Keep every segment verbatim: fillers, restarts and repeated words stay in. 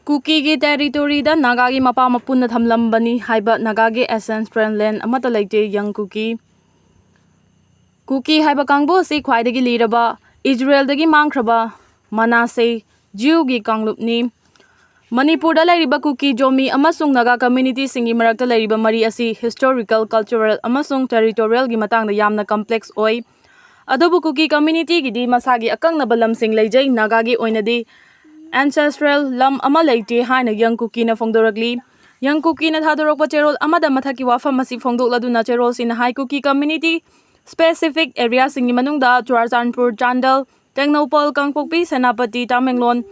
ꯀꯨꯀꯤꯒꯤ ꯇꯦꯔꯤꯇꯣꯔꯤꯗ ꯅꯥꯒꯥꯒꯤ ꯃꯄꯥ ꯃꯄꯨꯅ ꯊꯝꯂꯝꯕꯅꯤ ꯍꯥꯏꯕ ꯅꯥꯒꯥꯒꯤ ꯑꯦꯟꯁꯦꯁꯇ꯭ꯔꯦꯜ ꯂꯦꯟ ꯑꯃꯠꯇ ꯂꯩꯇꯦ꯫ ꯌꯪ ꯀꯨꯀꯤ꯫ ꯀꯨꯀꯤ ꯍꯥꯏꯕ ꯀꯥꯡꯕꯨ ꯑꯁꯤ ꯈ꯭ꯋꯥꯏꯗꯒꯤ ꯂꯤꯔꯕ ꯏꯖꯔꯦꯜꯗꯒꯤ ꯃꯥꯡꯈ꯭ꯔꯕ ꯃꯅꯥꯁꯦ ꯖꯤꯎꯒꯤ ꯀꯥꯡꯂꯨꯞꯅꯤ꯫ ꯃꯅꯤꯄꯨꯔꯗ ꯂꯩꯔꯤꯕ ꯀꯨꯀꯤ, ꯖꯣꯃꯤ ꯑꯃꯁꯨꯡ ꯅꯥꯒꯥ ꯀꯝꯃ꯭ꯌꯨꯅꯤꯇꯤꯁꯤꯡꯒꯤ ꯃꯔꯛꯇ ꯂꯩꯔꯤꯕ ꯃꯔꯤ ꯑꯁꯤ ꯍꯤꯁꯇꯣꯔꯤꯀꯦꯜ, ꯀꯜꯆꯔꯦꯜ ꯑꯃꯁꯨꯡ ꯇꯦꯔꯤꯇꯣꯔꯤꯌꯦꯜꯒꯤ ꯃꯇꯥꯡꯗ ꯌꯥꯝꯅ ꯀꯝꯄ꯭ꯂꯦꯛꯁ ꯑꯣꯏ꯫ ꯑꯗꯨꯕꯨ ꯀꯨꯀꯤ ꯀꯝꯃ꯭ꯌꯨꯅꯤꯇꯤꯒꯤꯗꯤ ꯃꯁꯥꯒꯤ ꯑꯀꯛꯅꯕ ꯂꯝꯁꯤꯡ ꯂꯩꯖꯩ꯫ ꯅꯥꯒꯥꯒꯤ ꯑꯣꯏꯅꯗꯤ ꯑꯦꯟꯁꯦꯁꯇ꯭ꯔꯦꯜ ꯂꯝ ꯑꯃ ꯂꯩꯇꯦ ꯍꯥꯏꯅ ꯌꯪ ꯀꯨꯀꯤꯅ ꯐꯣꯡꯗꯣꯔꯛꯂꯤ꯫ ꯌꯪ ꯀꯨꯀꯤꯅ ꯊꯥꯗꯣꯔꯛꯄ ꯆꯦꯔꯣꯜ ꯑꯃꯗ ꯃꯊꯛꯀꯤ ꯋꯥꯐꯝ ꯑꯁꯤ ꯐꯣꯡꯗꯣꯛꯂꯗꯨꯅ ꯆꯦꯔꯣꯜꯁꯤꯅ ꯍꯥꯏ, ꯀꯨꯀꯤ ꯀꯝꯃ꯭ꯌꯨꯅꯤꯇꯤ ꯁ꯭ꯄꯦꯁꯤꯐꯤꯛ ꯑꯦꯔꯤꯌꯥꯁꯤꯡꯒꯤ ꯃꯅꯨꯡꯗ ꯆꯨꯔꯥꯆꯥꯟꯄꯨꯔ, ꯆꯥꯟꯗꯦꯜ, ꯇꯦꯡꯅꯧꯄꯜ, ꯀꯥꯡꯄꯣꯛꯄꯤ, ꯁꯦꯅꯥꯄꯇꯤ, ꯇꯥꯃꯦꯡꯂꯣꯡ,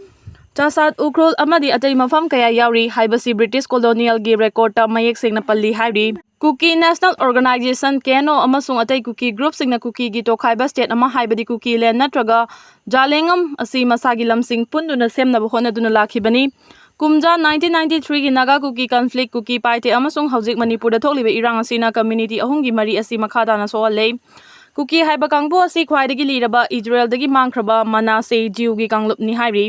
ꯆꯥꯁꯥꯠ, ꯎꯈ꯭ꯔꯨꯜ ꯑꯃꯗꯤ ꯑꯇꯩ ꯃꯐꯝ ꯀꯌꯥ ꯌꯥꯎꯔꯤ ꯍꯥꯏꯕꯁꯤ ꯕ꯭ꯔꯤꯇꯤꯁ ꯀꯣꯂꯣꯅꯤꯌꯦꯜꯒꯤ ꯔꯦꯀꯣꯔꯗꯇ ꯃꯌꯦꯛ ꯁꯦꯡꯅ ꯄꯜꯂꯤ ꯍꯥꯏꯔꯤ꯫ ꯀꯨꯀꯤ ꯅꯦꯁꯅꯦꯜ ꯑꯣꯔꯒꯅꯥꯏꯖꯦꯁꯟ, ꯀꯦ ꯑꯦꯟ ꯑꯣ, ꯑꯃꯁꯨꯡ ꯑꯇꯩ ꯀꯨꯀꯤ ꯒ꯭ꯔꯨꯞꯁꯤꯡꯅ ꯀꯨꯀꯤꯒꯤ ꯇꯣꯈꯥꯏꯕ ꯁ꯭ꯇꯦꯠ ꯑꯃ, ꯍꯥꯏꯕꯗꯤ ꯀꯨꯀꯤ ꯂꯦꯟ ꯅꯠꯇ꯭ꯔꯒ ꯖꯥꯂꯦꯡꯉꯝ ꯑꯁꯤ ꯃꯁꯥꯒꯤ ꯂꯝꯁꯤꯡ ꯄꯨꯟꯗꯨꯅ ꯁꯦꯝꯅꯕ ꯍꯣꯠꯅꯗꯨꯅ ꯂꯥꯛꯈꯤꯕꯅꯤ꯫ ꯀꯨꯝꯖꯥ ꯅꯥꯏꯟꯇꯤꯟ ꯅꯥꯏꯟꯇꯤ ꯊ꯭ꯔꯤꯒꯤ ꯅꯥꯒꯥ ꯀꯨꯀꯤ ꯀꯟꯐ꯭ꯂꯤꯛ, ꯀꯨꯀꯤ ꯄꯥꯏꯊꯦ ꯑꯃꯁꯨꯡ ꯍꯧꯖꯤꯛ ꯃꯅꯤꯄꯨꯔꯗ ꯊꯣꯛꯂꯤꯕ ꯏꯔꯥꯡ ꯑꯁꯤꯅ ꯀꯝꯃ꯭ꯌꯨꯅꯤꯇꯤ ꯑꯍꯨꯝꯒꯤ ꯃꯔꯤ ꯑꯁꯤ ꯃꯈꯥ ꯇꯥꯅ ꯁꯣꯛꯍꯜꯂꯦ꯫ ꯀꯨꯀꯤ ꯍꯥꯏꯕ ꯀꯥꯡꯕꯨ ꯑꯁꯤ ꯈ꯭ꯋꯥꯏꯗꯒꯤ ꯂꯤꯔꯕ ꯏꯖꯔꯦꯜꯗꯒꯤ ꯃꯥꯡꯈ꯭ꯔꯕ ꯃꯅꯥꯁꯦ ꯖꯤꯎꯒꯤ ꯀꯥꯡꯂꯨꯞꯅꯤ ꯍꯥꯏꯔꯤ꯫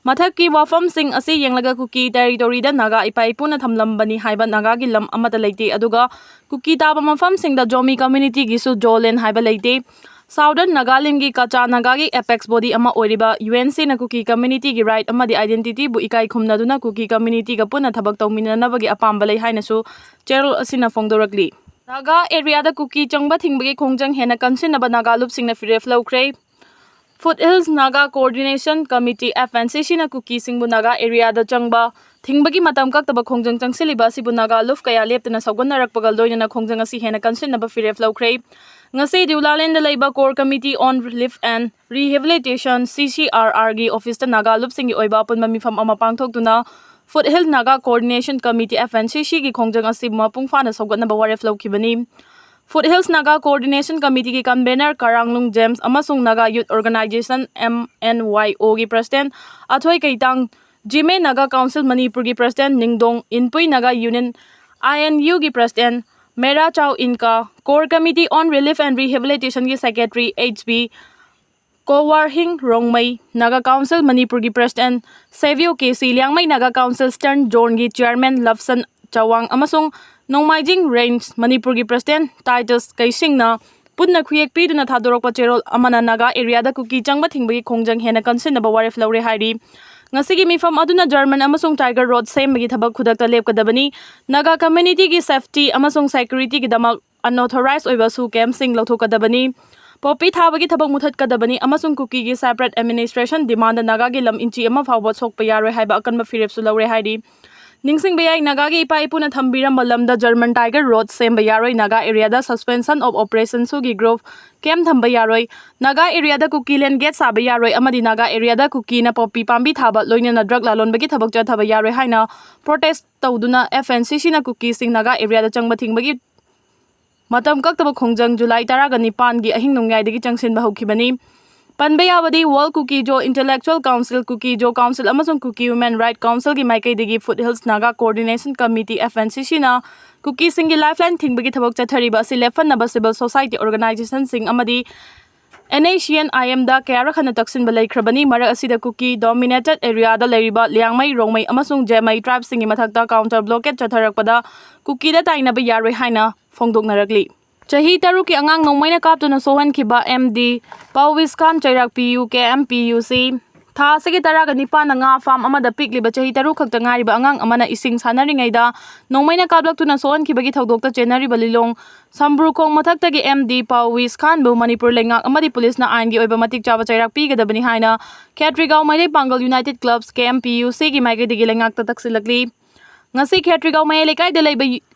ꯃꯊꯛꯀꯤ ꯋꯥꯐꯝꯁꯤꯡ ꯑꯁꯤ ꯌꯦꯡꯂꯒ ꯀꯨꯀꯤ ꯇꯦꯔꯤꯇꯣꯔꯤꯗ ꯅꯥꯒꯥ ꯏꯄꯥ ꯏꯄꯨꯅ ꯊꯝꯂꯝꯕꯅꯤ ꯍꯥꯏꯕ ꯅꯥꯒꯥꯒꯤ ꯂꯝ ꯑꯃꯠꯇ ꯂꯩꯇꯦ, ꯑꯗꯨꯒ ꯀꯨꯀꯤ ꯇꯥꯕ ꯃꯐꯝꯁꯤꯡꯗ ꯖꯣꯃꯤ ꯀꯝꯃ꯭ꯌꯨꯅꯤꯇꯤꯒꯤꯁꯨ ꯖꯣꯂꯦꯟ ꯍꯥꯏꯕ ꯂꯩꯇꯦ꯫ ꯁꯥꯎꯗꯔꯟ ꯅꯥꯒꯥꯂꯦꯟꯒꯤ ꯀꯆꯥ ꯅꯥꯒꯥꯒꯤ ꯑꯦꯄꯦꯛꯁ ꯕꯣꯗꯤ ꯑꯃ ꯑꯣꯏꯔꯤꯕ ꯌꯨ ꯑꯦꯟ ꯁꯤꯅ ꯀꯨꯀꯤ ꯀꯝꯃ꯭ꯌꯨꯅꯤꯇꯤꯒꯤ ꯔꯥꯏꯠ ꯑꯃꯗꯤ ꯑꯥꯏꯗꯦꯟꯇꯤꯇꯤꯕꯨ ꯏꯀꯥꯏ ꯈꯨꯝꯅꯗꯨꯅ ꯀꯨꯀꯤ ꯀꯝꯃ꯭ꯌꯨꯅꯤꯇꯤꯒ ꯄꯨꯟꯅ ꯊꯕꯛ ꯇꯧꯃꯤꯟꯅꯅꯕꯒꯤ ꯑꯄꯥꯝꯕ ꯂꯩ ꯍꯥꯏꯅꯁꯨ ꯆꯦꯔꯣꯜ ꯑꯁꯤꯅ ꯐꯣꯡꯗꯣꯔꯛꯂꯤ꯫ ꯅꯥꯒꯥ ꯑꯦꯔꯤꯌꯥꯗ ꯀꯨꯀꯤ ꯆꯪꯕ ꯊꯤꯡꯕꯒꯤ ꯈꯣꯡꯖꯪ ꯍꯦꯟꯅ ꯀꯟꯁꯤꯟꯅꯕ ꯅꯥꯒꯥ ꯂꯨꯞꯁꯤꯡꯅ ꯐꯤꯔꯦꯞ ꯂꯧꯈ꯭ꯔꯦ꯫ Food hills Naga coordination committee, F N C ꯁꯤꯅ ꯀꯨꯀꯤꯁꯤꯡꯕꯨ ꯅꯥꯒꯥ ꯑꯦꯔꯤꯌꯥꯗ ꯆꯪꯕ ꯊꯤꯡꯕꯒꯤ ꯃꯇꯝ ꯀꯛꯇꯕ ꯈꯣꯡꯖꯪ ꯆꯪꯁꯤꯜꯂꯤꯕ ꯑꯁꯤꯕꯨ ꯅꯥꯒꯥ ꯂꯨꯞ ꯀꯌꯥ ꯂꯦꯞꯇꯅ ꯁꯧꯒꯠꯅꯔꯛꯄꯒ ꯂꯣꯏꯅꯅ ꯈꯣꯡꯖꯪ ꯑꯁꯤ ꯍꯦꯟꯅ ꯀꯟꯁꯤꯟꯅꯕ ꯐꯤꯔꯦꯞ ꯂꯧꯈ꯭ꯔꯦ꯫ ꯉꯁꯤ ꯗꯤꯎꯂꯥꯂꯦꯟꯗ ꯂꯩꯕ core committee on relief and rehabilitation, C C R ꯑꯥꯔꯒꯤ ꯑꯣꯐꯤꯁꯇ ꯅꯥꯒꯥ ꯂꯨꯞꯁꯤꯡꯒꯤ ꯑꯣꯏꯕ ꯑꯄꯨꯟꯕ ꯃꯤꯐꯝ ꯑꯃ ꯄꯥꯡꯊꯣꯛꯇꯨꯅ foot hill Naga coordination committee, F N C ꯁꯤꯒꯤ ꯈꯣꯡꯖꯪ ꯑꯁꯤ ꯃꯄꯨꯡ ꯐꯥꯅ ꯁꯧꯒꯠꯅꯕ ꯋꯥꯔꯦꯞ ꯂꯧꯈꯤꯕꯅꯤ꯫ ꯐꯨꯠ ꯍꯤꯜꯁ ꯅꯥꯒꯥ ꯀꯣꯑꯣꯔꯗꯤꯅꯦꯁꯟ ꯀꯃꯤꯇꯤꯒꯤ ꯀꯟꯚꯦꯅꯔ ꯀꯔꯥꯡꯂꯨꯡ ꯖꯦꯝꯁ ꯑꯃꯁꯨꯡ Naga youth organization, M N Y ꯑꯣꯒꯤ ꯄ꯭ꯔꯁꯤꯗꯦꯟꯠ ꯑꯊꯣꯏ ꯀꯩꯇꯥꯡ, ꯖꯤꯃꯦ ꯅꯥꯒꯥ ꯀꯥꯎꯟꯁꯤꯜ ꯃꯅꯤꯄꯨꯔꯒꯤ president Ningdong, Inpui Naga union, I N ꯌꯨꯒꯤ president Mera Chau Inka, core committee on relief and ꯔꯤꯍꯦꯕꯤꯂꯤꯇꯦꯁꯟꯒꯤ secretary H B Kowarhing Rongmei Naga council ꯃꯅꯤꯄꯨꯔꯒꯤ president ꯁꯦꯕꯤꯌꯣ K C, Liangmai Naga council eastern ꯖꯣꯟꯒꯤ chairman Lapsun Chawang ꯑꯃꯁꯨꯡ Nongmaijing range ꯃꯅꯤꯄꯨꯔꯒꯤ ꯄ꯭ꯔꯦꯁꯤꯗꯦꯟꯠ ꯇꯥꯏꯇꯁ ꯀꯩꯁꯤꯡꯅ ꯄꯨꯟꯅ ꯈꯨꯌꯦꯛ ꯄꯤꯗꯨꯅ ꯊꯥꯗꯣꯔꯛꯄ ꯆꯦꯔꯣꯜ ꯑꯃꯅ ꯅꯥꯒꯥ ꯑꯦꯔꯤꯌꯥꯗ ꯀꯨꯀꯤ ꯆꯪꯕ ꯊꯤꯡꯕꯒꯤ ꯈꯣꯡꯖꯪ ꯍꯦꯟꯅ ꯀꯟꯁꯤꯟꯅꯕ ꯋꯥꯔꯦꯞ ꯂꯧꯔꯦ ꯍꯥꯏꯔꯤ꯫ ꯉꯁꯤꯒꯤ ꯃꯤꯐꯝ ꯑꯗꯨꯅ ꯖꯔꯃꯟ ꯑꯃꯁꯨꯡ ꯇꯥꯏꯒꯔ ꯔꯣꯗ ꯁꯦꯝꯕꯒꯤ ꯊꯕꯛ ꯈꯨꯗꯛꯇ ꯂꯦꯞꯀꯗꯕꯅꯤ, ꯅꯥꯒꯥ ꯀꯝꯃ꯭ꯌꯨꯅꯤꯇꯤꯒꯤ ꯁꯦꯐꯇꯤ ꯑꯃꯁꯨꯡ ꯁꯦꯀ꯭ꯌꯨꯔꯤꯇꯤꯒꯤꯗꯃꯛ ꯑꯟꯑꯣꯊꯣꯔꯥꯏꯖ ꯑꯣꯏꯕ ꯁꯨ ꯀꯦꯝꯞꯁꯤꯡ ꯂꯧꯊꯣꯛꯀꯗꯕꯅꯤ, ꯄꯣꯄꯤ ꯊꯥꯕꯒꯤ ꯊꯕꯛ ꯃꯨꯊꯠꯀꯗꯕꯅꯤ ꯑꯃꯁꯨꯡ ꯀꯨꯀꯤꯒꯤ ꯁꯦꯄꯔꯦꯠ ꯑꯦꯗꯃꯤꯅꯤꯁꯇ꯭ꯔꯦꯁꯟ ꯗꯤꯃꯥꯟꯗ ꯅꯥꯒꯥꯒꯤ ꯂꯝ ꯏꯟꯆꯤ ꯑꯃ ꯐꯥꯎꯕ ꯁꯣꯛꯄ ꯌꯥꯔꯣꯏ ꯍꯥꯏꯕ ꯑꯀꯟꯕ ꯐꯤꯔꯦꯞꯁꯨ ꯂꯧꯔꯦ ꯍꯥꯏꯔꯤ꯫ ꯅꯤꯡꯁꯤꯡꯕ ꯌꯥꯏ, ꯅꯥꯒꯥꯒꯤ ꯏꯄꯥ ꯏꯄꯨꯅ ꯊꯝꯕꯤꯔꯝꯕ ꯂꯝꯗ ꯖꯔꯃꯟ ꯇꯥꯏꯒꯔ ꯔꯣꯗ ꯁꯦꯝꯕ ꯌꯥꯔꯣꯏ, ꯅꯥꯒꯥ ꯑꯦꯔꯤꯌꯥꯗ ꯁꯁꯄꯦꯟꯁꯟ ꯑꯣꯐ ꯑꯣꯄꯔꯦꯁꯟ ꯁꯨꯒꯤ ꯒ꯭ꯔꯨꯞ ꯀꯦꯝꯞ ꯊꯝꯕ ꯌꯥꯔꯣꯏ, ꯅꯥꯒꯥ ꯑꯦꯔꯤꯌꯥꯗ ꯀꯨꯀꯤ ꯂꯦꯟ ꯒꯦꯠ ꯁꯥꯕ ꯌꯥꯔꯣꯏ ꯑꯃꯗꯤ ꯅꯥꯒꯥ ꯑꯦꯔꯤꯌꯥꯗ ꯀꯨꯀꯤꯅ ꯄꯣꯄꯤ ꯄꯥꯝꯕꯤ ꯊꯥꯕ, ꯂꯣꯏꯅꯅ ꯗ꯭ꯔꯒ ꯂꯥꯂꯣꯟꯕꯒꯤ ꯊꯕꯛ ꯆꯠꯊꯕ ꯌꯥꯔꯣꯏ ꯍꯥꯏꯅ ꯄ꯭ꯔꯣꯇꯦꯁ ꯇꯧꯗꯨꯅ ꯑꯦꯐ ꯑꯦꯟ ꯁꯤ ꯁꯤꯅ ꯀꯨꯀꯤꯁꯤꯡ ꯅꯥꯒꯥ ꯑꯦꯔꯤꯌꯥꯗ ꯆꯪꯕ ꯊꯤꯡꯕꯒꯤ ꯃꯇꯝ ꯀꯛꯇꯕ ꯈꯣꯡꯖꯪ ꯖꯨꯂꯥꯏ ꯇꯔꯥꯒ ꯅꯤꯄꯥꯟꯒꯤ ꯑꯍꯤꯡ ꯅꯣꯡꯌꯥꯏꯗꯒꯤ ꯆꯪꯁꯤꯟꯕ ꯍꯧꯈꯤꯕꯅꯤ꯫ ꯄꯟꯕ ꯌꯥꯕꯗꯤ, world Kuki Zo intellectual council, Kuki Zo council ꯑꯃꯁꯨꯡ ꯀꯨꯀꯤ ꯋꯨꯃꯦꯟ ꯔꯥꯏꯠ ꯀꯥꯎꯟꯁꯤꯜꯒꯤ ꯃꯥꯏꯀꯩꯗꯒꯤ food hills Naga coordination committee, F N C ꯁꯤꯅ ꯀꯨꯀꯤꯁꯤꯡꯒꯤ ꯂꯥꯏꯐꯂꯥꯏꯟ ꯊꯤꯡꯕꯒꯤ ꯊꯕꯛ ꯆꯠꯊꯔꯤꯕ ꯑꯁꯤ ꯂꯦꯞꯍꯟꯅꯕ ꯁꯤꯚꯤꯜ ꯁꯣꯁꯥꯏꯇꯤ ꯑꯣꯔꯒꯅꯥꯏꯖꯦꯁꯟꯁꯤꯡ ꯑꯃꯗꯤ ꯑꯦꯟ ꯑꯦ ꯁꯤ ꯑꯦꯟ ꯑꯥꯏ ꯑꯦꯝꯗ ꯀꯌꯥꯔꯛ ꯍꯟꯅ ꯇꯛꯁꯤꯟꯕ ꯂꯩꯈ꯭ꯔꯕꯅꯤ꯫ ꯃꯔꯛ ꯑꯁꯤꯗ ꯀꯨꯀꯤ ꯗꯣꯃꯤꯅꯦꯇꯦꯗ ꯑꯦꯔꯤꯌꯥꯗ ꯂꯩꯔꯤꯕ ꯂꯤꯌꯥꯡꯃꯩ, ꯔꯣꯡꯃꯩ ꯑꯃꯁꯨꯡ ꯖꯦꯃꯩ ꯇ꯭ꯔꯥꯏꯕꯁꯤꯡꯒꯤ ꯃꯊꯛꯇ ꯀꯥꯎꯟꯇꯔ ꯕ꯭ꯂꯣꯀꯦꯗ ꯆꯠꯊꯔꯛꯄꯗ ꯀꯨꯀꯤꯗ ꯇꯥꯏꯅꯕ ꯌꯥꯔꯣꯏ ꯍꯥꯏꯅ ꯐꯣꯡꯗꯣꯛꯅꯔꯛꯂꯤ꯫ ꯆꯍꯤ ꯇꯔꯨꯛꯀꯤ ꯑꯉꯥꯡ ꯅꯣꯡꯃꯩꯅ ꯀꯥꯞꯇꯨꯅ ꯁꯣꯛꯍꯟꯈꯤꯕ ꯑꯦꯝ ꯗꯤ ꯄꯥꯎꯋꯤꯁ ꯈꯥꯟ, ꯆꯩꯔꯥꯛ P U K M P U C. ꯊꯥ ꯑꯁꯤꯒꯤ ꯇꯔꯥꯒ ꯅꯤꯄꯥꯟꯗ ꯉꯥ ꯐꯥꯔꯝ ꯑꯃꯗ ꯄꯤꯛꯂꯤꯕ ꯆꯍꯤ ꯇꯔꯨꯛ ꯈꯛꯇ ꯉꯥꯏꯔꯤꯕ ꯑꯉꯥꯡ ꯑꯃꯅ ꯏꯁꯤꯡ ꯁꯥꯟꯅꯔꯤꯉꯩꯗ ꯅꯣꯡꯃꯩꯅ ꯀꯥꯞꯂꯛꯇꯨꯅ ꯁꯣꯛꯍꯟꯈꯤꯕꯒꯤ ꯊꯧꯗꯣꯛꯇ ꯆꯦꯟꯅꯔꯤꯕ ꯂꯤꯂꯣꯡ ꯁꯝꯕ꯭ꯔꯨꯈꯣꯡ ꯃꯊꯛꯇꯒꯤ ꯑꯦꯝ ꯗꯤ ꯄꯥꯎꯋꯤꯁ ꯈꯥꯟꯕꯨ ꯃꯅꯤꯄꯨꯔ ꯂꯩꯉꯥꯛ ꯑꯃꯗꯤ ꯄꯨꯂꯤꯁꯅ ꯑꯥꯏꯟꯒꯤ ꯑꯣꯏꯕ ꯃꯇꯤꯛ ꯆꯥꯕ ꯆꯩꯔꯥꯛ ꯄꯤꯒꯗꯕꯅꯤ ꯍꯥꯏꯅ ꯈꯦꯇ꯭ꯔꯤꯒꯥꯎ ꯃꯩꯇꯩ ꯄꯥꯡꯒꯜ ꯌꯨꯅꯥꯏꯇꯦꯗ ꯀ꯭ꯂꯕꯁ, ꯀꯦ ꯑꯦꯝ ꯄꯤ ꯌꯨ ꯁꯤꯒꯤ ꯃꯥꯏꯀꯩꯗꯒꯤ ꯂꯩꯉꯥꯛꯇ ꯇꯛꯁꯤꯜꯂꯛꯂꯤ꯫ ꯉꯁꯤ ꯈꯦꯇ꯭ꯔꯤꯒꯥꯎ ꯃꯌꯥꯏ ꯂꯩꯀꯥꯏꯗ ꯂꯩꯕ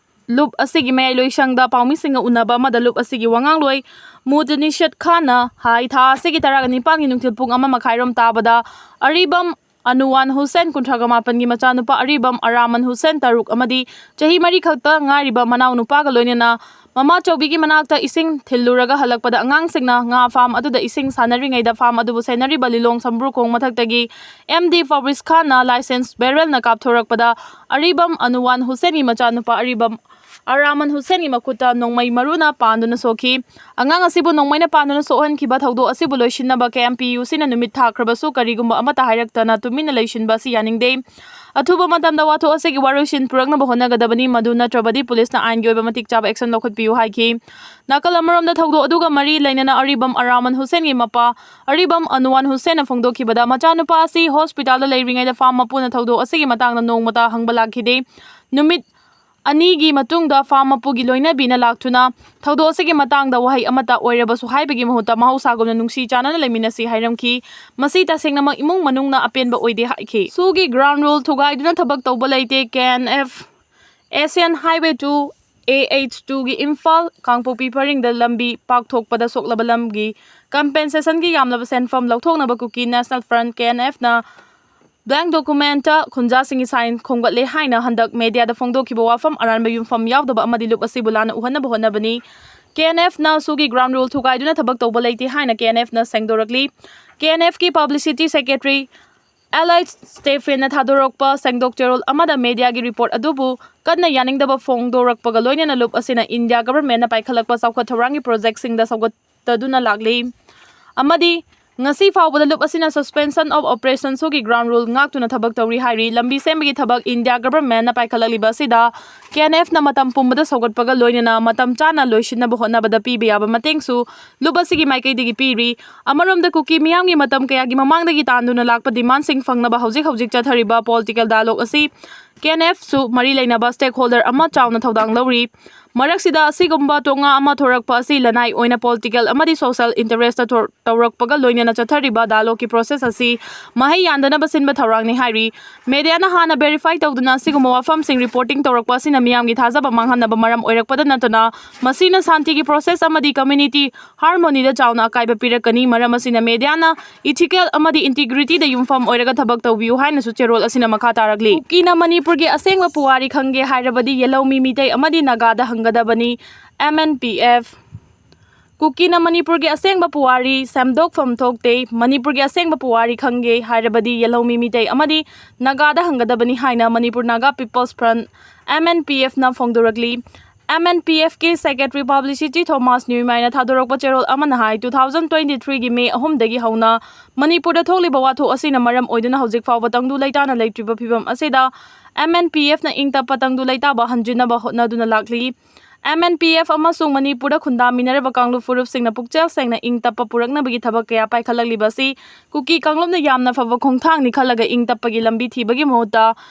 ꯂꯨꯞ ꯑꯁꯤꯒꯤ ꯃꯌꯥꯏ ꯂꯣꯏꯁꯪꯗ ꯄꯥꯎꯃꯤꯁꯤꯡꯒ ꯎꯅꯕ ꯑꯃꯗ ꯂꯨꯞ ꯑꯁꯤꯒꯤ ꯋꯥꯉꯥꯡꯂꯣꯏ ꯃꯨꯗꯅꯤꯁꯠ ꯈꯥꯟꯅ ꯍꯥꯏ, ꯊꯥ ꯑꯁꯤꯒꯤ ꯇꯔꯥꯒ ꯅꯤꯄꯥꯟꯒꯤ ꯅꯨꯡꯊꯤꯜ ꯄꯨꯡ ꯑꯃ ꯃꯈꯥꯏꯔꯣꯝ ꯇꯥꯕꯗ ꯑꯔꯤꯕꯝ ꯑꯅꯨꯋꯥꯟ ꯍꯨꯁꯦꯟ, ꯀꯨꯟꯊ꯭ꯔꯥꯒ ꯃꯥꯄꯟꯒꯤ ꯃꯆꯥꯅꯨꯄꯥ ꯑꯔꯤꯕꯝ ꯑꯔꯥꯃꯟ ꯍꯨꯁꯦꯟ, ꯇꯔꯨꯛ ꯑꯃꯗꯤ ꯆꯍꯤ ꯃꯔꯤ ꯈꯛꯇ ꯉꯥꯏꯔꯤꯕ ꯃꯅꯥꯎ ꯅꯨꯄꯥꯒ ꯂꯣꯏꯅꯅ ꯃꯃꯥ ꯆꯧꯕꯤꯒꯤ ꯃꯅꯥꯛꯇ ꯏꯁꯤꯡ ꯊꯤꯜꯂꯨꯔꯒ ꯍꯜꯂꯛꯄꯗ ꯑꯉꯥꯡꯁꯤꯡꯅ ꯉꯥ ꯐꯥꯔꯝ ꯑꯗꯨꯗ ꯏꯁꯤꯡ ꯁꯥꯟꯅꯔꯤꯉꯩꯗ ꯐꯥꯔꯝ ꯑꯗꯨꯕꯨ ꯁꯦꯟꯅꯔꯤꯕ ꯂꯤꯂꯣꯡ ꯁꯝꯕ꯭ꯔꯨꯈꯣꯡ ꯃꯊꯛꯇꯒꯤ ꯑꯦꯝ ꯗꯤ ꯐꯥꯕ꯭ꯔꯤꯁ ꯈꯥꯟꯅ ꯂꯥꯏꯁꯦꯟꯁ ꯕꯦꯔꯦꯜꯅ ꯀꯥꯞꯊꯣꯔꯛꯄꯗ ꯑꯔꯤꯕꯝ ꯑꯅꯨꯋꯥꯟ ꯍꯨꯁꯦꯟꯒꯤ ꯃꯆꯥꯅꯨꯄꯥ ꯑꯔꯤꯕꯝ ꯑꯔꯥꯃꯟ ꯍꯨꯁꯦꯟꯒꯤ ꯃꯈꯨꯠꯇ ꯅꯣꯡꯃꯩ ꯃꯔꯨꯅ ꯄꯥꯟꯗꯨꯅ ꯁꯣꯛꯈꯤ꯫ ꯑꯉꯥꯡ ꯑꯁꯤꯕꯨ ꯅꯣꯡꯃꯩꯅ ꯄꯥꯟꯗꯨꯅ ꯁꯣꯛꯍꯟꯈꯤꯕ ꯊꯧꯗꯣꯛ ꯑꯁꯤꯕꯨ ꯂꯣꯏꯁꯤꯟꯅꯕ ꯀꯦ ꯑꯦꯝ ꯄꯤ ꯌꯨ ꯁꯤꯅ ꯅꯨꯃꯤꯠ ꯊꯥꯈ꯭ꯔꯕꯁꯨ ꯀꯔꯤꯒꯨꯝꯕ ꯑꯃꯠꯇ ꯍꯥꯏꯔꯛꯇꯅ ꯇꯨꯃꯤꯟꯅ ꯂꯩꯁꯤꯟꯕ ꯑꯁꯤ ꯌꯥꯅꯤꯡꯗꯦ꯫ ꯑꯊꯨꯕ ꯃꯇꯝꯗ ꯋꯥꯊꯣꯛ ꯑꯁꯤꯒꯤ ꯋꯥꯔꯣꯏꯁꯤꯟ ꯄꯨꯔꯛꯅꯕ ꯍꯣꯠꯅꯒꯗꯕꯅꯤ, ꯃꯗꯨ ꯅꯠꯇ꯭ꯔꯕꯗꯤ ꯄꯨꯂꯤꯁꯅ ꯑꯥꯏꯟꯒꯤ ꯑꯣꯏꯕ ꯃꯇꯤꯛ ꯆꯥꯕ ꯑꯦꯛꯁꯟ ꯂꯧꯈꯠꯄꯤꯌꯨ ꯍꯥꯏꯈꯤ꯫ ꯅꯥꯀꯜ ꯑꯃꯔꯣꯝꯗ ꯊꯧꯗꯣꯛ ꯑꯗꯨꯒ ꯃꯔꯤ ꯂꯩꯅꯅ ꯑꯔꯤꯕꯝ ꯑꯔꯥꯃꯟ ꯍꯨꯁꯦꯟꯒꯤ ꯃꯄꯥ ꯑꯔꯤꯕꯝ ꯑꯅꯨꯋꯥꯟ ꯍꯨꯁꯦꯟꯅ ꯐꯣꯡꯗꯣꯛꯈꯤꯕꯗ, ꯃꯆꯥꯅꯨꯄꯥ ꯑꯁꯤ ꯍꯣꯁꯄꯤꯇꯥꯜꯗ ꯂꯩꯔꯤꯉꯩꯗ ꯐꯥꯝ ꯃꯄꯨꯅ ꯊꯧꯗꯣꯛ ꯑꯁꯤꯒꯤ ꯃꯇꯥꯡꯗ ꯅꯣꯡꯃꯇ ꯍꯪꯕ ꯂꯥꯛꯈꯤꯗꯦ꯫ ꯅꯨꯃꯤꯠ ꯑꯅꯤꯒꯤ ꯃꯇꯨꯡꯗ ꯐꯥꯝ ꯃꯄꯨꯒꯤ ꯂꯣꯏꯅꯕꯤꯅ ꯂꯥꯛꯇꯨꯅ ꯊꯧꯗꯣꯛ ꯑꯁꯤꯒꯤ ꯃꯇꯥꯡꯗ ꯋꯥꯍꯩ ꯑꯃꯠꯇ ꯑꯣꯏꯔꯕꯁꯨ ꯍꯥꯏꯕꯒꯤ ꯃꯍꯨꯠꯇ ꯃꯍꯧꯁꯥꯒꯨꯝꯅ ꯅꯨꯡꯁꯤ ꯆꯥꯟꯅꯅ ꯂꯩꯃꯤꯟꯅꯁꯤ ꯍꯥꯏꯔꯝꯈꯤ꯫ ꯃꯁꯤ ꯇꯁꯦꯡꯅꯃꯛ ꯏꯃꯨꯡ ꯃꯅꯨꯡꯅ ꯑꯄꯦꯟꯕ ꯑꯣꯏꯗꯦ ꯍꯥꯏꯈꯤ꯫ ꯁꯨꯒꯤ ꯒ꯭ꯔꯥꯎꯟ ꯔꯨꯜ ꯊꯨꯒꯥꯏꯗꯨꯅ ꯊꯕꯛ ꯇꯧꯕ ꯂꯩꯇꯦ꯫ K N F Asian highway two A H ꯇꯨꯒꯤ ꯏꯝꯐꯥꯜ ꯀꯥꯡꯄꯣꯛꯄꯤ ꯄꯔꯤꯡꯗ ꯂꯝꯕꯤ ꯄꯥꯛꯊꯣꯛꯄꯗ ꯁꯣꯛꯂꯕ ꯂꯝꯒꯤ ꯀꯝꯄꯦꯟꯁꯦꯁꯟꯒꯤ ꯌꯥꯝꯂꯕ ꯁꯦꯟꯐꯝ ꯂꯧꯊꯣꯛꯅꯕ Kuki national front, K N ꯑꯦꯐꯅ, ꯕ꯭ꯂꯦꯡ ꯗꯣꯀꯨꯃꯦꯟꯠꯇ ꯈꯨꯟꯖꯥꯁꯤꯡꯒꯤ ꯁꯥꯏꯟ ꯈꯣꯝꯒꯠꯂꯦ ꯍꯥꯏꯅ ꯍꯟꯗꯛ ꯃꯦꯗꯤꯌꯥꯗ ꯐꯣꯡꯗꯣꯛꯈꯤꯕ ꯋꯥꯐꯝ ꯑꯔꯥꯟꯕ ꯌꯨꯝꯐꯝ ꯌꯥꯎꯗꯕ ꯑꯃꯗꯤ ꯂꯨꯞ ꯑꯁꯤꯕꯨ ꯂꯥꯟꯅ ꯎꯍꯟꯅꯕ ꯍꯣꯠꯅꯕꯅꯤ꯫ ꯀꯦ ꯑꯦꯟ ꯑꯦꯐꯅ ꯁꯨꯒꯤ ꯒ꯭ꯔꯥꯎꯟ ꯔꯨꯜ ꯊꯨꯒꯥꯏꯗꯨꯅ ꯊꯕꯛ ꯇꯧꯕ ꯂꯩꯇꯦ ꯍꯥꯏꯅ ꯀꯦ ꯑꯦꯟ ꯑꯦꯐꯅ ꯁꯦꯡꯗꯣꯔꯛꯂꯤ꯫ ꯀꯦ ꯑꯦꯟ ꯑꯦꯐꯀꯤ ꯄꯕ꯭ꯂꯤꯁꯤꯇꯤ ꯁꯦꯀ꯭ꯔꯦꯇꯔꯤ ꯑꯦꯜ ꯑꯩꯆ ꯁ꯭ꯇꯦꯐꯦꯟꯅ ꯊꯥꯗꯣꯔꯛꯄ ꯁꯦꯡꯗꯣꯛ ꯆꯦꯔꯣꯜ ꯑꯃꯗ ꯃꯦꯗꯤꯌꯥꯒꯤ ꯔꯤꯄꯣꯔꯠ ꯑꯗꯨꯕꯨ ꯀꯟꯅ ꯌꯥꯅꯤꯡꯗꯕ ꯐꯣꯡꯗꯣꯔꯛꯄꯒ ꯂꯣꯏꯅꯅ ꯂꯨꯞ ꯑꯁꯤꯅ ꯏꯟꯗꯤꯌꯥ ꯒꯚꯔꯟꯃꯦꯟꯠꯅ ꯄꯥꯏꯈꯠꯂꯛꯄ ꯆꯥꯎꯈꯠ ꯊꯧꯔꯥꯡꯒꯤ ꯄ꯭ꯔꯣꯖꯦꯛꯁꯤꯡꯗ ꯁꯧꯒꯠꯇꯗꯨꯅ ꯂꯥꯛꯂꯤ ꯑꯃꯗꯤ ꯉꯁꯤ ꯐꯥꯎꯕꯗ ꯂꯨꯞ ꯑꯁꯤꯅ suspension of operation ꯁꯨꯒꯤ ꯒ꯭ꯔꯥꯎꯟ ꯔꯨꯜ ꯉꯥꯛꯇꯨꯅ ꯊꯕꯛ ꯇꯧꯔꯤ ꯍꯥꯏꯔꯤ꯫ ꯂꯝꯕꯤ ꯁꯦꯝꯕꯒꯤ ꯊꯕꯛ ꯏꯟꯗꯤꯌꯥ ꯒꯚꯔꯟꯃꯦꯟꯠꯅ ꯄꯥꯏꯈꯠꯂꯛꯂꯤꯕ ꯑꯁꯤꯗ ꯀꯦ ꯑꯦꯟ ꯑꯦꯐꯅ ꯃꯇꯝ ꯄꯨꯝꯕꯗ ꯁꯧꯒꯠꯄꯒ ꯂꯣꯏꯅꯅ ꯃꯇꯝ ꯆꯥꯅ ꯂꯣꯏꯁꯤꯟꯅꯕ ꯍꯣꯠꯅꯕꯗ ꯄꯤꯕ ꯌꯥꯕ ꯃꯇꯦꯡꯁꯨ ꯂꯨꯞ ꯑꯁꯤꯒꯤ ꯃꯥꯏꯀꯩꯗꯒꯤ ꯄꯤꯔꯤ꯫ ꯑꯃꯔꯣꯝꯗ ꯀꯨꯀꯤ ꯃꯤꯌꯥꯝꯒꯤ ꯃꯇꯝ ꯀꯌꯥꯒꯤ ꯃꯃꯥꯡꯗꯒꯤ ꯇꯥꯟꯗꯨꯅ ꯂꯥꯛꯄ ꯗꯤꯃꯥꯟꯁꯤꯡ ꯐꯪꯅꯕ ꯍꯧꯖꯤꯛ ꯍꯧꯖꯤꯛ ꯆꯠꯊꯔꯤꯕ ꯄꯣꯂꯤꯇꯤꯀꯦꯜ ꯗꯥꯏꯂꯣꯒ ꯑꯁꯤ ꯀꯦ ꯑꯦꯟ ꯑꯦꯐꯁꯨ ꯃꯔꯤ ꯂꯩꯅꯕ ꯁ꯭ꯇꯦꯛꯍꯣꯜꯗꯔ ꯑꯃ ꯆꯥꯎꯅ ꯊꯧꯗꯥꯡ ꯂꯧꯔꯤ꯫ ꯃꯔꯛꯁꯤꯗ ꯑꯁꯤꯒꯨꯝꯕ ꯇꯣꯉꯥ ꯑꯃ ꯊꯣꯔꯛꯄ ꯑꯁꯤ ꯂꯅꯥꯏ ꯑꯣꯏꯅ ꯄꯣꯂꯤꯇꯤꯀꯦꯜ ꯑꯃꯗꯤ ꯁꯣꯁꯦꯜ ꯏꯟꯇꯔꯦꯁꯇ ꯊꯣ-, ꯇꯧꯔꯛꯄꯒ ꯂꯣꯏꯅꯅ ꯆꯠꯊꯔꯤꯕ ꯗꯥꯏꯂꯣꯒꯀꯤ ꯄ꯭ꯔꯣꯁꯦꯁ ꯑꯁꯤ ꯃꯍꯩ ꯌꯥꯟꯗꯅꯕ ꯁꯤꯟꯕ ꯊꯧꯔꯥꯡꯅꯤ ꯍꯥꯏꯔꯤ꯫ ꯃꯦꯗꯤꯌꯥꯅ ꯍꯥꯟꯅ ꯚꯦꯔꯤꯐꯥꯏ ꯇꯧꯗꯨꯅ ꯑꯁꯤꯒꯨꯝꯕ ꯋꯥꯐꯝꯁꯤꯡ ꯔꯤꯄꯣꯔꯇꯤꯡ ꯇꯧꯔꯛꯄ ꯑꯁꯤꯅ ꯃꯤꯌꯥꯝꯒꯤ ꯊꯥꯖꯕ ꯃꯥꯡꯍꯟꯅꯕ ꯃꯔꯝ ꯑꯣꯏꯔꯛꯄꯗ ꯅꯠꯇꯅ ꯃꯁꯤꯅ ꯁꯥꯟꯇꯤꯒꯤ ꯄ꯭ꯔꯣꯁꯦꯁ ꯑꯃꯗꯤ ꯀꯝꯃ꯭ꯌꯨꯅꯤꯇꯤ ꯍꯥꯔꯃꯣꯅꯤꯗ ꯆꯥꯎꯅ ꯑꯀꯥꯏꯕ ꯄꯤꯔꯛꯀꯅꯤ꯫ ꯃꯔꯝ ꯑꯁꯤꯅ ꯃꯦꯗꯤꯌꯥꯅ ꯏꯊꯤꯀꯦꯜ ꯑꯃꯗꯤ ꯏꯟꯇꯤꯒ꯭ꯔꯤꯇꯤꯗ ꯌꯨꯝꯐꯝ ꯑꯣꯏꯔꯒ ꯊꯕꯛ ꯇꯧꯕꯤꯌꯨ ꯍꯥꯏꯅꯁꯨ ꯆꯦꯔꯣꯜ ꯑꯁꯤꯅ ꯃꯈꯥ ꯇꯥꯔꯛꯂꯤ꯫ ꯀꯨꯀꯤꯅ ꯃꯅꯤꯄꯨꯔꯒꯤ ꯑꯁꯦꯡꯕ ꯄꯨꯋꯥꯔꯤ ꯈꯪꯒꯦ ꯍꯥꯏꯔꯕꯗꯤ ꯌꯦꯜꯍꯧꯃꯤ ꯃꯤꯇꯩ ꯑꯃꯗꯤ ꯅꯥꯒꯥꯗ ꯍꯪꯒꯗꯕꯅꯤ, ꯑꯦꯝ ꯑꯦꯟ ꯄꯤ ꯑꯦꯐ꯫ ꯀꯨꯀꯤꯅ ꯃꯅꯤꯄꯨꯔꯒꯤ ꯑꯁꯦꯡꯕ ꯄꯨꯋꯥꯔꯤ ꯁꯦꯝꯗꯣꯛꯐꯝ ꯊꯣꯛꯇꯦ꯫ ꯃꯅꯤꯄꯨꯔꯒꯤ ꯑꯁꯦꯡꯕ ꯄꯨꯋꯥꯔꯤ ꯈꯪꯒꯦ ꯍꯥꯏꯔꯕꯗꯤ ꯌꯦꯜꯍꯧꯃꯤ ꯃꯤꯇꯩ ꯑꯃꯗꯤ ꯅꯥꯒꯥꯗ ꯍꯪꯒꯗꯕꯅꯤ ꯍꯥꯏꯅ Manipur Naga peoples front, M N P ꯑꯦꯐꯅ ꯐꯣꯡꯗꯣꯔꯛꯂꯤ꯫ ꯑꯦꯝ ꯑꯦꯟ ꯄꯤ ꯑꯦꯐꯀꯤ ꯁꯦꯀ꯭ꯔꯦꯇꯔꯤ ꯄꯕ꯭ꯂꯤꯁꯤꯇꯤ ꯊꯣꯃꯥꯁ ꯅ꯭ꯌꯨꯃꯥꯏꯅ ꯊꯥꯗꯣꯔꯛꯄ ꯆꯦꯔꯣꯜ ꯑꯃꯅ ꯍꯥꯏ, two thousand twenty-threeꯒꯤ ꯃꯦ ꯑꯍꯨꯝꯗꯒꯤ ꯍꯧꯅ ꯃꯅꯤꯄꯨꯔꯗ ꯊꯣꯛꯂꯤꯕ ꯋꯥꯊꯣꯛ ꯑꯁꯤꯅ ꯃꯔꯝ ꯑꯣꯏꯗꯨꯅ ꯍꯧꯖꯤꯛ ꯐꯥꯎꯕ ꯇꯪꯗꯨ ꯂꯩꯇꯥꯅ ꯂꯩꯇ꯭ꯔꯤꯕ ꯐꯤꯕꯝ ꯑꯁꯤꯗ ꯑꯦꯝ ꯑꯦꯟ ꯄꯤ ꯑꯦꯐꯅ ꯏꯪ ꯇꯞꯄ ꯇꯪꯗꯨ ꯂꯩꯇꯥꯕ ꯍꯟꯖꯤꯟꯅꯕ ꯍꯣꯠꯅꯗꯨꯅ ꯂꯥꯛꯂꯤ꯫ ꯑꯦꯝ ꯑꯦꯟ ꯄꯤ ꯑꯦꯐ ꯑꯃꯁꯨꯡ ꯃꯅꯤꯄꯨꯔꯗ ꯈꯨꯟꯗꯥꯃꯤꯟꯅꯔꯤꯕ ꯀꯥꯡꯂꯨꯞ ꯐꯨꯔꯨꯞꯁꯤꯡꯅ ꯄꯨꯛꯆꯦꯜ ꯁꯦꯡꯅ ꯏꯪ ꯇꯞꯄ ꯄꯨꯔꯛꯅꯕꯒꯤ ꯊꯕꯛ ꯀꯌꯥ ꯄꯥꯏꯈꯠꯂꯛꯂꯤꯕ ꯑꯁꯤ ꯀꯨꯀꯤ ꯀꯥꯡꯂꯨꯞꯅ ꯌꯥꯝꯅ ꯐꯕ ꯈꯣꯡꯊꯥꯡꯅꯤ ꯈꯜꯂꯒ ꯏꯪ ꯇꯞꯄꯒꯤ ꯂꯝꯕꯤ ꯊꯤꯕꯒꯤ ꯃꯍꯨꯠꯇ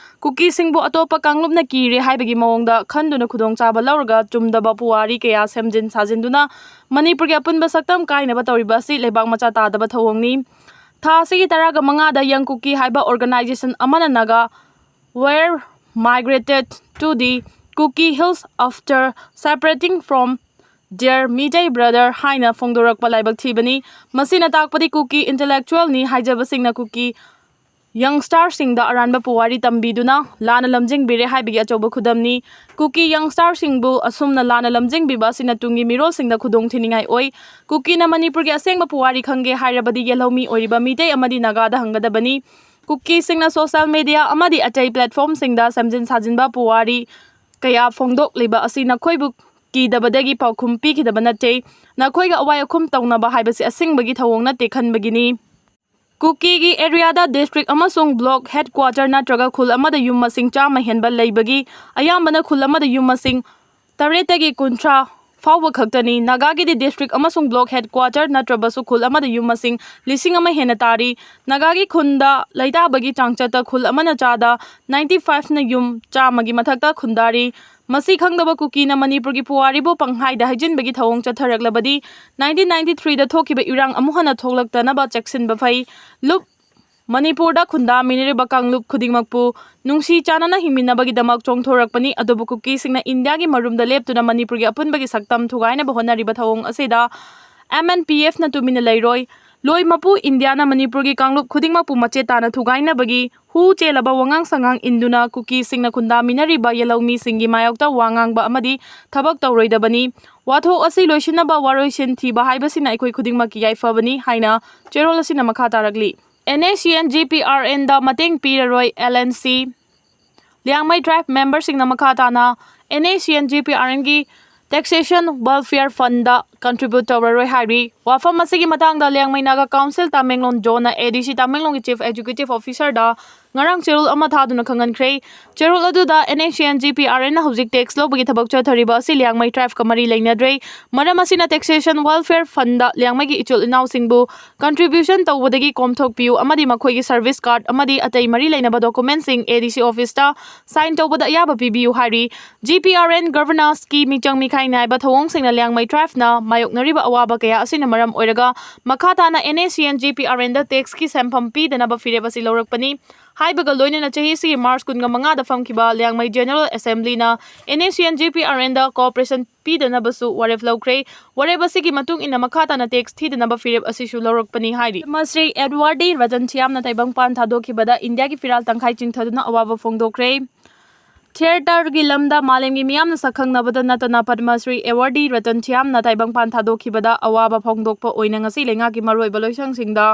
ꯀꯨꯀꯤꯁꯤꯡꯕꯨ ꯑꯇꯣꯞꯄ ꯀꯥꯡꯂꯨꯞꯅ ꯀꯤꯔꯦ ꯍꯥꯏꯕꯒꯤ ꯃꯑꯣꯡꯗ ꯈꯟꯗꯨꯅ ꯈꯨꯗꯣꯡꯆꯥꯕ ꯂꯧꯔꯒ ꯆꯨꯝꯗꯕ ꯄꯨꯋꯥꯔꯤ ꯀꯌꯥ ꯁꯦꯝꯖꯤꯟ ꯁꯥꯖꯤꯟꯗꯨꯅ ꯃꯅꯤꯄꯨꯔꯒꯤ ꯑꯄꯨꯟꯕ ꯁꯛꯇꯝ ꯀꯥꯏꯅꯕ ꯇꯧꯔꯤꯕ ꯑꯁꯤ ꯂꯩꯕꯥꯛ ꯃꯆꯥ ꯇꯥꯗꯕ ꯊꯧꯑꯣꯡꯅꯤ꯫ ꯊꯥ ꯑꯁꯤꯒꯤ ꯇꯔꯥꯒ ꯃꯉꯥꯗ ꯌꯪ ꯀꯨꯀꯤ ꯍꯥꯏꯕ ꯑꯣꯔꯒꯅꯥꯏꯖꯦꯁꯟ ꯑꯃꯅ Naga were migrated to the Kuki Hills after separating from their Meitei brother ꯍꯥꯏꯅ ꯐꯣꯡꯗꯣꯔꯛꯄ ꯂꯥꯏꯕꯛ ꯊꯤꯕꯅꯤ꯫ ꯃꯁꯤꯅ ꯇꯥꯛꯄꯗꯤ ꯀꯨꯀꯤ ꯏꯟꯇꯦꯂꯦꯛꯆꯨꯋꯦꯜꯅꯤ ꯍꯥꯏꯖꯕꯁꯤꯡꯅ ꯀꯨꯀꯤ ꯌꯪꯁꯇꯥꯔꯁꯤꯡꯗ ꯑꯔꯥꯟꯕ ꯄꯨꯋꯥꯔꯤ ꯇꯝꯕꯤꯗꯨꯅ ꯂꯥꯟꯅ ꯂꯝꯖꯤꯡꯕꯤꯔꯦ ꯍꯥꯏꯕꯒꯤ ꯑꯆꯧꯕ ꯈꯨꯗꯝꯅꯤ꯫ ꯀꯨꯀꯤ ꯌꯪꯁꯇꯥꯔꯁꯤꯡꯕꯨ ꯑꯁꯨꯝꯅ ꯂꯥꯟꯅ ꯂꯝꯖꯤꯡꯕꯤꯕ ꯑꯁꯤꯅ ꯇꯨꯡꯒꯤ ꯃꯤꯔꯣꯜꯁꯤꯡꯗ ꯈꯨꯗꯣꯡ ꯊꯤꯅꯤꯡꯉꯥꯏ ꯑꯣꯏ꯫ ꯀꯨꯀꯤꯅ ꯃꯅꯤꯄꯨꯔꯒꯤ ꯑꯁꯦꯡꯕ ꯄꯨꯋꯥꯔꯤ ꯈꯪꯒꯦ ꯍꯥꯏꯔꯕꯗꯤ ꯌꯦꯜꯍꯧꯃꯤ ꯑꯣꯏꯔꯤꯕ ꯃꯤꯇꯩ ꯑꯃꯗꯤ ꯅꯥꯒꯥꯗ ꯍꯪꯒꯗꯕꯅꯤ꯫ ꯀꯨꯀꯤꯁꯤꯡꯅ ꯁꯣꯁꯤꯌꯦꯜ ꯃꯤꯗꯤꯌꯥ ꯑꯃꯗꯤ ꯑꯇꯩ ꯄ꯭ꯂꯦꯠꯐꯣꯔꯝꯁꯤꯡꯗ ꯁꯦꯝꯖꯤꯟ ꯁꯥꯖꯤꯟꯕ ꯄꯨꯋꯥꯔꯤ ꯀꯌꯥ ꯐꯣꯡꯗꯣꯛꯂꯤꯕ ꯑꯁꯤ ꯅꯈꯣꯏꯕꯨ ꯀꯤꯗꯕꯗꯒꯤ ꯄꯥꯎꯈꯨꯝ ꯄꯤꯈꯤꯗꯕ ꯅꯠꯇꯦ꯫ ꯅꯈꯣꯏꯒ ꯑꯋꯥꯏ ꯑꯈꯨꯝ ꯇꯧꯅꯕ ꯍꯥꯏꯕꯁꯤ ꯑꯁꯦꯡꯕꯒꯤ ꯊꯧꯑꯣꯡ ꯅꯠꯇꯦ ꯈꯟꯕꯒꯤꯅꯤ꯫ ꯀꯨꯀꯤꯒꯤ ꯑꯦꯔꯤꯌꯥꯗ ꯗꯤꯁꯇ꯭ꯔꯤꯛ ꯑꯃꯁꯨꯡ ꯕ꯭ꯂꯣꯛ ꯍꯦꯗꯀ꯭ꯋꯥꯇꯔ ꯅꯠꯇ꯭ꯔꯒ ꯈꯨꯜ ꯑꯃꯗ ꯌꯨꯝ ꯃꯁꯤꯡ ꯆꯥꯝꯃ ꯍꯦꯟꯕ ꯂꯩꯕꯒꯤ ꯑꯌꯥꯝꯕꯅ ꯈꯨꯜ ꯑꯃꯗ ꯌꯨꯝ ꯃꯁꯤꯡ ꯇꯔꯦꯠꯇꯒꯤ ꯀꯨꯟꯊ꯭ꯔꯥ ꯐꯥꯎꯕ ꯈꯛꯇꯅꯤ꯫ ꯅꯥꯒꯥꯒꯤꯗꯤ ꯗꯤꯁꯇ꯭ꯔꯤꯛ ꯑꯃꯁꯨꯡ ꯕ꯭ꯂꯣꯛ ꯍꯦꯗꯀ꯭ꯋꯥꯇꯔ ꯅꯠꯇ꯭ꯔꯕꯁꯨ ꯈꯨꯜ ꯑꯃꯗ ꯌꯨꯝ ꯃꯁꯤꯡ ꯂꯤꯁꯤꯡ ꯑꯃ ꯍꯦꯟꯅ ꯇꯥꯔꯤ꯫ ꯅꯥꯒꯥꯒꯤ ꯈꯨꯟꯗ ꯂꯩꯇꯥꯕꯒꯤ ꯆꯥꯡꯆꯠꯇ ꯈꯨꯜ ꯑꯃꯅ ꯆꯥꯗ ninety fiveꯅ ꯌꯨꯝ ꯆꯥꯝꯃꯒꯤ ꯃꯊꯛꯇ ꯈꯨꯟꯗꯥꯔꯤ꯫ ꯃꯁꯤ ꯈꯪꯗꯕ ꯀꯨꯀꯤꯅ ꯃꯅꯤꯄꯨꯔꯒꯤ ꯄꯨꯋꯥꯔꯤꯕꯨ ꯄꯪꯍꯥꯏꯗ ꯍꯥꯏꯖꯤꯟꯕꯒꯤ ꯊꯧꯑꯣꯡ ꯆꯠꯊꯔꯛꯂꯕꯗꯤ nineteen ninety threeꯗ ꯊꯣꯛꯈꯤꯕ ꯏꯔꯥꯡ ꯑꯃꯨꯛ ꯍꯟꯅ ꯊꯣꯛꯂꯛꯇꯅꯕ ꯆꯦꯛꯁꯤꯟꯕ ꯐꯩ꯫ ꯂꯨꯞ ꯃꯅꯤꯄꯨꯔꯗ ꯈꯨꯟꯗꯥꯃꯤꯟꯅꯔꯤꯕ ꯀꯥꯡꯂꯨꯞ ꯈꯨꯗꯤꯡꯃꯛꯄꯨ ꯅꯨꯡꯁꯤ ꯆꯥꯟꯅꯅ ꯍꯤꯡꯃꯤꯟꯅꯕꯒꯤꯗꯃꯛ ꯆꯣꯡꯊꯣꯔꯛꯄꯅꯤ꯫ ꯑꯗꯨꯕꯨ ꯀꯨꯀꯤꯁꯤꯡꯅ ꯏꯟꯗꯤꯌꯥꯒꯤ ꯃꯔꯨꯝꯗ ꯂꯦꯞꯇꯨꯅ ꯃꯅꯤꯄꯨꯔꯒꯤ ꯑꯄꯨꯟꯕꯒꯤ ꯁꯛꯇꯝ ꯊꯨꯒꯥꯏꯅꯕ ꯍꯣꯠꯅꯔꯤꯕ ꯊꯧꯑꯣꯡ ꯑꯁꯤꯗ ꯑꯦꯝ ꯑꯦꯟ ꯄꯤ ꯑꯦꯐꯅ ꯇꯨꯃꯤꯟꯅ ꯂꯩꯔꯣꯏ꯫ ꯂꯣꯏ ꯃꯄꯨ ꯏꯟꯗꯤꯌꯥꯅ ꯃꯅꯤꯄꯨꯔꯒꯤ ꯀꯥꯡꯂꯨꯞ ꯈꯨꯗꯤꯡꯃꯛꯄꯨ ꯃꯆꯦꯠ ꯇꯥꯅ ꯊꯨꯒꯥꯏꯅꯕꯒꯤ ꯍꯨ ꯆꯦꯜꯂꯕ ꯋꯥꯉꯥꯡ ꯁꯉꯥꯡ ꯏꯟꯗꯨꯅ ꯀꯨꯀꯤꯁꯤꯡꯅ ꯈꯨꯟꯗꯥꯃꯤꯟꯅꯔꯤꯕ ꯌꯦꯜꯍꯧꯃꯤꯁꯤꯡꯒꯤ ꯃꯥꯌꯣꯛꯇ ꯋꯥ ꯉꯥꯡꯕ ꯑꯃꯗꯤ ꯊꯕꯛ ꯇꯧꯔꯣꯏꯗꯕꯅꯤ꯫ ꯋꯥꯊꯣꯛ ꯑꯁꯤ ꯂꯣꯏꯁꯤꯟꯅꯕ ꯋꯥꯔꯣꯏꯁꯤꯟ ꯊꯤꯕ ꯍꯥꯏꯕꯁꯤꯅ ꯑꯩꯈꯣꯏ ꯈꯨꯗꯤꯡꯃꯛꯀꯤ ꯌꯥꯏꯐꯕꯅꯤ ꯍꯥꯏꯅ ꯆꯦꯔꯣꯜ ꯑꯁꯤꯅ ꯃꯈꯥ ꯇꯥꯔꯛꯂꯤ꯫ N S C N G P R ꯑꯦꯟꯗ ꯃꯇꯦꯡ ꯄꯤꯔꯔꯣꯏ L N C. Liangmai tribe memberꯁꯤꯡꯅ ꯃꯈꯥ ꯇꯥꯅ NACNGPRNꯒꯤ Taxation Welfare Fundꯗ contribute ꯇꯧꯔꯔꯣꯏ ꯍꯥꯏꯔꯤ꯫ ꯋꯥꯐꯝ ꯑꯁꯤꯒꯤ ꯃꯇꯥꯡꯗ Liangmai Naga Council Tamenglong Zoneꯅ ADC ꯇꯃꯦꯡꯂꯣꯡꯒꯤ Chief Executive Officerꯗ ꯉꯔꯥꯡ ꯆꯦꯔꯣꯜ ꯑꯃ ꯊꯥꯗꯨꯅ ꯈꯪꯍꯟꯈ꯭ꯔꯦ꯫ ꯆꯦꯔꯣꯜ ꯑꯗꯨꯗ NACNGPRNꯅ ꯍꯧꯖꯤꯛ tax ꯂꯧꯕꯒꯤ ꯊꯕꯛ ꯆꯠꯊꯔꯤꯕ ꯑꯁꯤ ꯂꯤꯌꯥꯡꯃꯩ tribeꯀ ꯃꯔꯤ ꯂꯩꯅꯗ꯭ꯔꯦ꯫ ꯃꯔꯝ ꯑꯁꯤꯅ Taxation Welfare Fundꯗ ꯂꯤꯌꯥꯡꯃꯩꯒꯤ ꯏꯆꯤꯜ ꯏꯅꯥꯎꯁꯤꯡꯕꯨ contribution ꯇꯧꯕꯗꯒꯤ ꯀꯣꯝꯊꯣꯛꯄꯤꯌꯨ ꯑꯃꯗꯤ ꯃꯈꯣꯏꯒꯤ service card ꯑꯃꯗꯤ ꯑꯇꯩ ꯃꯔꯤ ꯂꯩꯅꯕ documentꯁꯤꯡ ADC officeꯇ sign ꯇꯧꯕꯗ ꯑꯌꯥꯕ ꯄꯤꯕꯤꯌꯨ ꯍꯥꯏꯔꯤ꯫ GPRN governanceꯀꯤ ꯃꯤꯆꯪ ꯃꯤꯈꯥꯏ ꯅꯥꯏꯕ ꯊꯧꯑꯣꯡꯁꯤꯡꯅ ꯂꯤꯌꯥꯡꯃꯩ tribeꯅ ꯃꯥꯌꯣꯛꯅꯔꯤꯕ ꯑꯋꯥꯕ ꯀꯌꯥ ꯑꯁꯤꯅ ꯃꯔꯝ ꯑꯣꯏꯔꯒ ꯃꯈꯥ ꯇꯥꯅ NACNGPRNꯗ taxꯀꯤ ꯁꯦꯟꯐꯝ ꯄꯤꯗꯅꯕ ꯐꯤꯔꯦꯞ ꯑꯁꯤ ꯂꯧꯔꯛꯄꯅꯤ꯫ ꯍꯥꯏꯕꯒ ꯂꯣꯏꯅꯅ ꯆꯍꯤ ꯑꯁꯤꯒꯤ March ꯀꯨꯟꯃꯉꯥꯗ ꯐꯝꯈꯤꯕ ꯂꯤꯌꯥꯡꯃꯩ General Assemblyꯅ NACNGPRNꯗ cooperation ꯄꯤꯗꯅꯕꯁꯨ ꯋꯥꯔꯦꯞ ꯂꯧꯈ꯭ꯔꯦ꯫ ꯋꯥꯔꯦꯞ ꯑꯁꯤꯒꯤ ꯃꯇꯨꯡ ꯏꯟꯅ ꯃꯈꯥ ꯇꯥꯅ tax ꯊꯤꯗꯅꯕ ꯐꯤꯔꯦꯞ ꯑꯁꯤꯁꯨ ꯂꯧꯔꯛꯄꯅꯤ ꯍꯥꯏꯔꯤ꯫ ꯃꯁ꯭ꯔꯤ Edward Ratantiamꯅ ꯇꯥꯏꯕꯪꯄꯥꯟ ꯊꯥꯗꯣꯛꯈꯤꯕꯗ ꯏꯟꯗꯤꯌꯥꯒꯤ ꯐꯤꯔꯥꯜ ꯇꯪꯈꯥꯏ ꯆꯤꯡꯊꯗꯨꯅ ꯑꯋꯥꯕ ꯐꯣꯡꯗꯣꯛꯈ꯭ꯔꯦ꯫ Theatreꯒꯤ ꯂꯝꯗ ꯃꯥꯂꯦꯝꯒꯤ ꯃꯤꯌꯥꯝꯅ ꯁꯛꯈꯪꯅꯕꯗ ꯅꯠꯇꯅ ꯄꯗꯃ ꯁ꯭ꯔꯤ Edward Ratantiamꯅ ꯇꯥꯏꯕꯪꯄꯥꯟ ꯊꯥꯗꯣꯛꯈꯤꯕꯗ ꯑꯋꯥꯕ ꯐꯣꯡꯗꯣꯛꯄ ꯑꯣꯏꯅ ꯉꯁꯤ ꯂꯩꯉꯥꯛꯀꯤ ꯃꯔꯨꯑꯣꯏꯕ ꯂꯣꯏꯁꯪꯁꯤꯡꯗ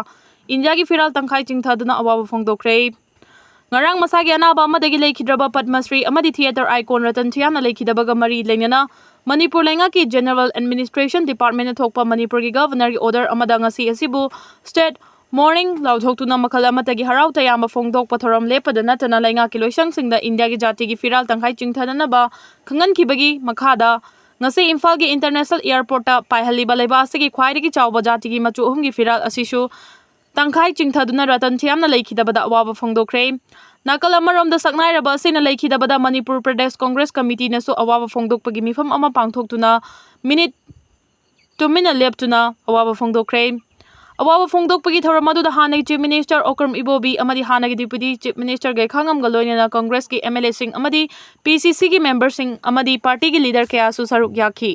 ꯏꯟꯗꯤꯌꯥꯒꯤ ꯐꯤꯔꯥꯜ ꯇꯪꯈꯥꯏ ꯆꯤꯡꯊꯗꯨꯅ ꯑꯋꯥꯕ ꯐꯣꯡꯗꯣꯛꯈ꯭ꯔꯦ꯫ ꯉꯔꯥꯡ ꯃꯁꯥꯒꯤ ꯑꯅꯥꯕ ꯑꯃꯗꯒꯤ ꯂꯩꯈꯤꯗ꯭ꯔꯕ ꯄꯗꯃ ꯁ꯭ꯔꯤ ꯑꯃꯗꯤ theatre icon ꯔꯇꯟ ꯊꯤꯌꯥꯝꯅ ꯂꯩꯈꯤꯗꯕꯒ ꯃꯔꯤ ꯂꯩꯅꯅ ꯃꯅꯤꯄꯨꯔ ꯂꯩꯉꯥꯛꯀꯤ General Administration Departmentꯅ ꯊꯣꯛꯄ ꯃꯅꯤꯄꯨꯔꯒꯤ Governorꯒꯤ order ꯑꯃꯗ ꯉꯁꯤ ꯑꯁꯤꯕꯨ state mourning ꯂꯥꯎꯊꯣꯛꯇꯨꯅ ꯃꯈꯜ ꯑꯃꯠꯇꯒꯤ ꯍꯔꯥꯎ ꯇꯌꯥꯝꯕ ꯐꯣꯡꯗꯣꯛꯄ ꯊꯧꯔꯝ ꯂꯦꯞꯄꯗ ꯅꯠꯇꯅ ꯂꯩꯉꯥꯛꯀꯤ ꯂꯣꯏꯁꯪꯁꯤꯡꯗ ꯏꯟꯗꯤꯌꯥꯒꯤ ꯖꯥꯇꯤꯒꯤ ꯐꯤꯔꯥꯜ ꯇꯪꯈꯥꯏ ꯆꯤꯡꯊꯅꯅꯕ ꯈꯪꯍꯟꯈꯤꯕꯒꯤ ꯃꯈꯥꯗ ꯉꯁꯤ ꯏꯝꯐꯥꯜꯒꯤ International Airportꯇ ꯄꯥꯏꯍꯜꯂꯤꯕ ꯂꯩꯕꯥꯛ ꯑꯁꯤꯒꯤ ꯈ꯭ꯋꯥꯏꯗꯒꯤ ꯆꯥꯎꯕ ꯖꯥꯇꯤꯒꯤ ꯃꯆꯨ ꯑꯍꯨꯝꯒꯤ ꯐꯤꯔꯥꯜ ꯑꯁꯤꯁꯨ ꯇꯪꯈꯥꯏ ꯆꯤꯡꯊꯗꯨꯅ ꯔꯇꯟ ꯊꯤꯌꯥꯝꯅ ꯂꯩꯈꯤꯗꯕꯗ ꯑꯋꯥꯕ ꯐꯣꯡꯗꯣꯛꯈ꯭ꯔꯦ꯫ ꯅꯥꯀꯜ ꯑꯃꯔꯣꯝꯗ ꯁꯛꯅꯥꯏꯔꯕ ꯑꯁꯤꯅ ꯂꯩꯈꯤꯗꯕꯗ ꯃꯅꯤꯄꯨꯔ ꯄ꯭ꯔꯗꯦꯁ ꯀꯣꯡꯒ꯭ꯔꯦꯁ ꯀꯃꯤꯇꯤꯅꯁꯨ ꯑꯋꯥꯕ ꯐꯣꯡꯗꯣꯛꯄꯒꯤ ꯃꯤꯐꯝ ꯑꯃ ꯄꯥꯡꯊꯣꯛꯇꯨꯅ ꯃꯤꯅꯤꯠ ꯇꯨꯃꯤꯟꯅ ꯂꯦꯞꯇꯨꯅ ꯑꯋꯥꯕ ꯐꯣꯡꯗꯣꯛꯈ꯭ꯔꯦ꯫ ꯑꯋꯥꯕ ꯐꯣꯡꯗꯣꯛꯄꯒꯤ ꯊꯧꯔꯝ ꯑꯗꯨꯗ ꯍꯥꯟꯅꯒꯤ Chief Minister ꯑꯣꯀ꯭ꯔꯝ ꯏꯕꯣꯕꯤ ꯑꯃꯗꯤ ꯍꯥꯟꯅꯒꯤ Deputy Chief Minister ꯒꯩꯈꯥꯉꯝꯒ ꯂꯣꯏꯅꯅ ꯀꯣꯡꯒ꯭ꯔꯦꯁꯀꯤ MLAꯁꯤꯡ ꯑꯃꯗꯤ PCCꯒꯤ memberꯁꯤꯡ ꯑꯃꯗꯤ partyꯒꯤ leader ꯀꯌꯥꯁꯨ ꯁꯔꯨꯛ ꯌꯥꯈꯤ꯫